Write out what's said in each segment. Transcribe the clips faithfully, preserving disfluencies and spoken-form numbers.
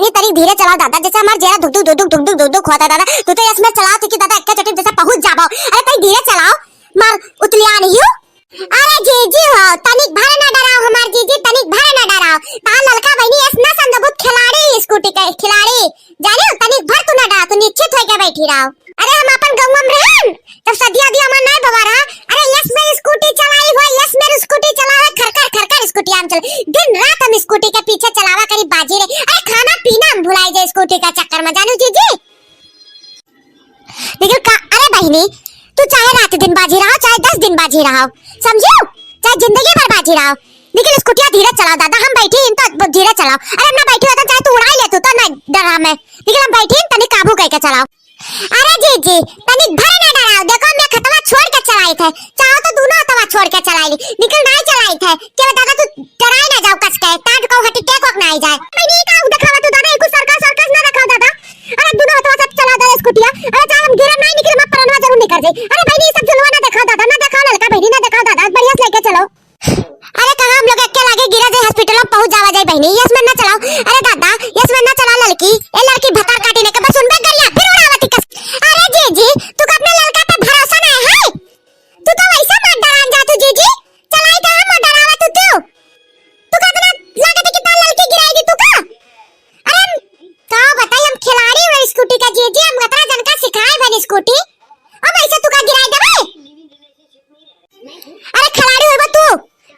बहिनी तनिक धीरे चलाओ दादा, जैसे हमार जेरा धुक धुक धुक धुक धुक धुक धुक धुक होता है दादा, तू तो यस मेर चलाओ थी कि दादा एक चोटी जैसे पहुँच जाबो। अरे तनिक धीरे चलाओ, मार उतलियान हियो। अरे जीजी हो, तनिक भर ना डराओ हमार जीजी, तनिक भर ना डराओ। तार ललका बहिनी यस ना समझबू, खिलाड़ी स्कूटी के खिलाड़ी। जाने हो, तनिक भर तू ना डराओ, तू निश्चित होके बैठी रहो। अरे हम अपन गौवा में रहन, तब सदिया दिया हमार नाय बाबा रहा। अरे यस मेर स्कूटी चलाई हो, यस मेर स्कूटी चलावे, खरकर खरकर स्कूटी हम चल। दिन रात हम स्कूटी के पीछे चलावा करी बाजी रे। अरे खाना पीना हम भुलाई जाए स्कूटी का चक्कर में, जानू जीजी। लेकिन का, अरे बहिनी, तू चाहे रात दिन बाजी रहो, चाहे दस दिन बाजी रहो, समझियो, चाहे जिंदगी भर बाजी रहो, लेकिन स्कूटिया धीरे चलाओ दादा। हम बैठी इन तो धीरे चलाओ। अरे हम ना बैठी होता, चाहे तू उड़ाई ले तू तो ना डर हमें, लेकिन हम बैठी इन तनी काबू करके चलाओ। अरे जीजी, तनी भर ना डराओ, देखो मैं खतवा छोड़ के चलाई थे, चाहो तो दोनों हथवा छोड़ के चलाई ली, लेकिन नहीं चलाई थे। के दादा तू डराई ना जाओ कस के, ताज को हटी टेक वक ना आई जाए। बहिनी का दिखावा तू दादा, कुछ सर्कस सर्कस ना दिखाओ दादा। अरे दोनों हथवा से चला दे स्कूटिया। अरे चाहे हम गिरम नहीं निकले, मैं परनवा जरूर निकल जाई। अरे बहिनी, ये सब जुलवा ना दिखाओ दादा, ना दिखाओ ललका बहिनी, ना दिखाओ दादा, बढ़िया से लेके चलो। अरे कहाँ हम लोग एक्के लागे गिरा जाए, हॉस्पिटल में पहुँच जावा जाए बहिनी, यस मेर ना चलाओ। अरे दादा, यस मेर ना चलाओ ललकी, ए ललकी भतार काटी नहीं के बस उनपे गरिया फिर उड़ावती कस। अरे जीजी, तू का अपने ललका पे भरोसा नहीं है? तू तो वैसे मत डरान जा तू जीजी, चलाई तो हम डरावा तू तू। तू का इतना लागत है कि तार ललकी गिराई दी तू का? अरे हम का बताई, हम खिलाड़ी हो स्कूटी का जीजी, हम अतरा जन का सिखाए बन स्कूटी। अब ऐसे तू का गिराई देबे? अरे खिलाड़ी होइबा तू,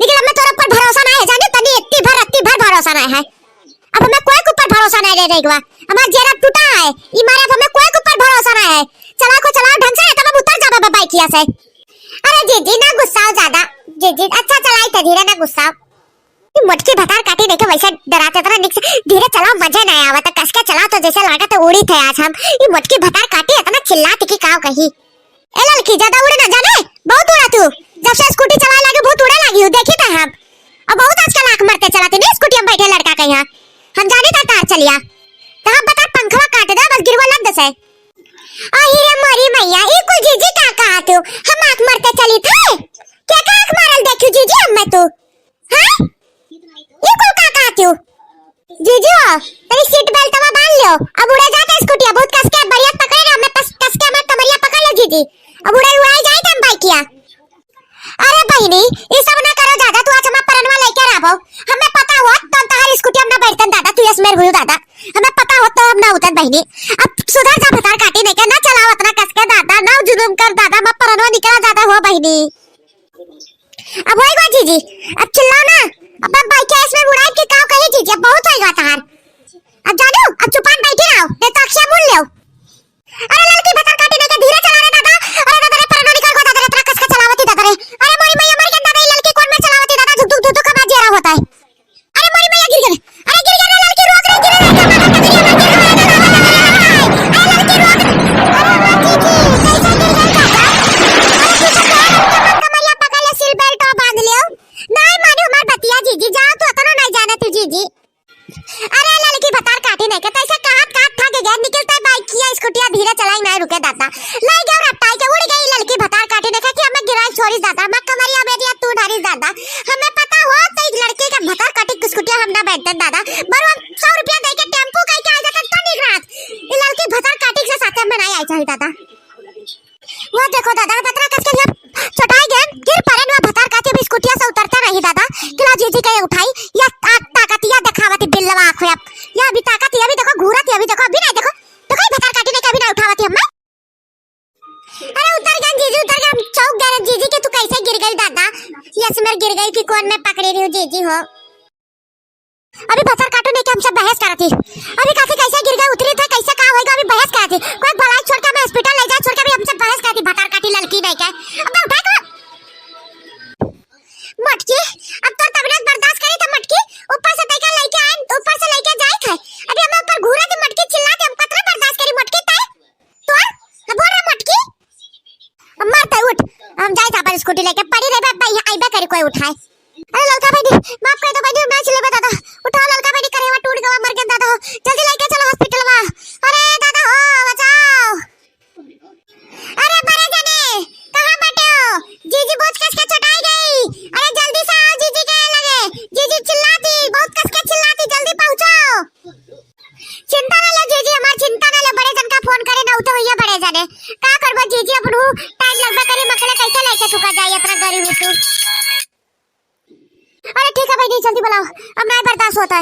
लेकिन हमें तोरा ऊपर भरोसा ना है जाने, तनी इतनी भर, इतनी भर भरोसा ना है। अब हमें कोई के ऊपर भरोसा नहीं रह गवा, हमारा जेरा टूटा है, ई मारे अब हमें कोई के ऊपर भरोसा ना है। चला को चलाओ ढंग से, नहीं तो हम उतर जाबे बाइकिया से। अरे जीजी ना गुस्साओ ज्यादा, जीजी अच्छा चलाई थे, धीरे ना गुस्साओ। ई मोटकी भतार काटी नहीं के वैसे डराते इतना निक से धीरे चलाओ, मजे नहीं आवत, कस के चलाओ तो जैसे लागत है उड़ी थे आज हम। ई मोटकी भतार काटी इतना चिल्लात की काव कही। ए ललकी, ज्यादा उड़े ना जाने, बहुत उड़ा तू। जब से स्कूटी चलाए लागी, बहुत उड़े लागी हूँ, देखी था हम। अब बहुत आजकल आँख मरते चलाती नहीं स्कूटी में बैठे लड़का के यहाँ। हम जाने था तार चलिया। तो हम बता पंखवा काट दे, बस गिरवा लग दे से। अही रे मोरी मैया, ई कुल जीजी का कहा तू? हम आँख मरते चली थे? क्या का आँख मारल देखू जीजी हम में तू? हाँ? ई कुल का कहा तू? जीजी हो, तनी सीट बेल्टवा बांध लियो। अब उड़े जाते स्कूटिया, बहुत कस के बढ़िया पकड़े रहो, मैं कस, कस के हमार कमरिया पकड़ लो जीजी। अब उड़े उड़ाई जाए हम बाइकिया। अरे बहिनी, ई सब ना करो ज्यादा, तू आज हमार परनवा लेके रहबो। हमें पता होत तो हम तहार स्कूटी हम ना बैठतन दादा, तू यस मेर हुई दादा। हमें पता होत तो हम ना उतन बहिनी। अब सुधर जा भतार काटी नहीं के, ना चलाओ इतना कस के दादा, ना जुलुम कर दादा, हमार परनवा निकला ज्यादा हो बहिनी। अब होई गवा जीजी, अब चिल्लाओ ना, अब हम बाइकिया यस मेर उड़ाई के काव कही जीजी, अब बहुत होई गवा तहार। अब जानो, अब चुपान बैठी रहो, नहीं तो अक्षय बोल लो। अरे ललकी भतार काटी नहीं के धीरे चला रे दादा। अरे दादा रे, परनो निकल गो दादा रे, इतना कस के चलावती दादा रे। अरे मोरी मैया मर गई दादा, ई ललकी कौन में चलावती दादा, धुक धुक धुक धुक आवाज आ रहा होता है। अरे मोरी मैया गिर गई। अरे गिर गई रे ललकी, रोक रे, गिर रे, गिर रे, गिर रे, गिर रे, गिर रे। अरे ललकी रोक। अरे जीजी, कैसे गिर गई दादा? अरे पीछे से आ रही है, कमरिया पकड़ ले, सीट बेल्ट बांध लियो। नहीं मानू हमार बतिया जीजी, जाओ तू, इतना नहीं जाने तू जीजी। अरे ललकी भतार काटी नहीं के, तैसे कहत कहत थक गए, निकलते बाइक किया, स्कूटिया धीरे चलाई, नहीं रुके दादा। लाई गए रपटाई के, उड़ गई ललकी भतार काटी नहीं के, कि हमें गिराई छोड़ी दादा, मैं कमरिया में दिया तू ढारी दादा। हमें पता हो तो एक लड़की के भतार काटी की स्कूटिया हम ना बैठते दादा, बरु हम सौ रुपया दे के टेम्पो कह के आ जाते तो निक रात। ये ललकी भतार काटी के साथ में नहीं आई चाहिए दादा। वो देखो दादा, बतरा कस के यहाँ चटाई गए, गिर पड़े ना भतार काटी, अभी स्कूटिया से उतरते नहीं दादा। किला जीजी के उठाई, या ता-, ताकतिया दिखावती बिल्लवा आँख में। या अभी ताकत, या अभी देखो घूरत, या अभी देखो, अभी नहीं देखो, देखो ये भतार काटी नहीं के अभी नहीं उठावती हमें। अरे उतर गए जीजी, उतर गए, हम चौंक गए जीजी के तू कैसे गिर गई दादा, यस मेर गिर गई कि कौन में पकड़ी रही हूँ जीजी हो। अभी भतार काटू नहीं कि हमसे बहस करती। अभी काकी कैसे गिर गए, उतरी थे, कैसे का होएगा, अभी बहस करती। कोई भलाई छोड़ के हमें हॉस्पिटल ले जाए, छोड़ के अभी हमसे बहस करती, भतार काटी ललकी नहीं के। अब उठा के मटकी, अब तो तबीयत बर्दाश्त करी थे मटकी, ऊपर से तैका लेके आए, ऊपर से लेके जाए थे। अभी हम ऊपर घूरे थे मटकी, चिल्ला के हम कतरा बर्दाश्त करी मटकी तय। तो ना बोल रहा मटकी। अब मर तय उठ, हम जाए थे अपन स्कूटी लेके, पड़ी रहे बे, यहाँ आइबे करी कोई उठाए। अरे ललका बहिनी, माफ कर दो बहिनी, हम ना चलेबे दादा। उठाओ ललका बहिनी, करेवा टूट गवा, मर गए दादा हो। जल्दी लेके चलो हॉस्पिटल में। अरे दादा हो, बचाओ। अरे बड़े जने, कहाँ बैठे हो? जीजी बहुत कस के चटाई गई। अरे जल्दी से आओ जीजी के लगे। जीजी चिल्लाती, बहुत कस के चिल्लाती, जल्दी पहुँचो। तने। का करबो जीजी, अब उ टाइम लगबे करी, मखले कैसे लेके थुका जाई इतना गरीब तू। अरे ठीक है बहिनी, जल्दी बुलाओ, अब नाहीं बर्दाश्त होता है।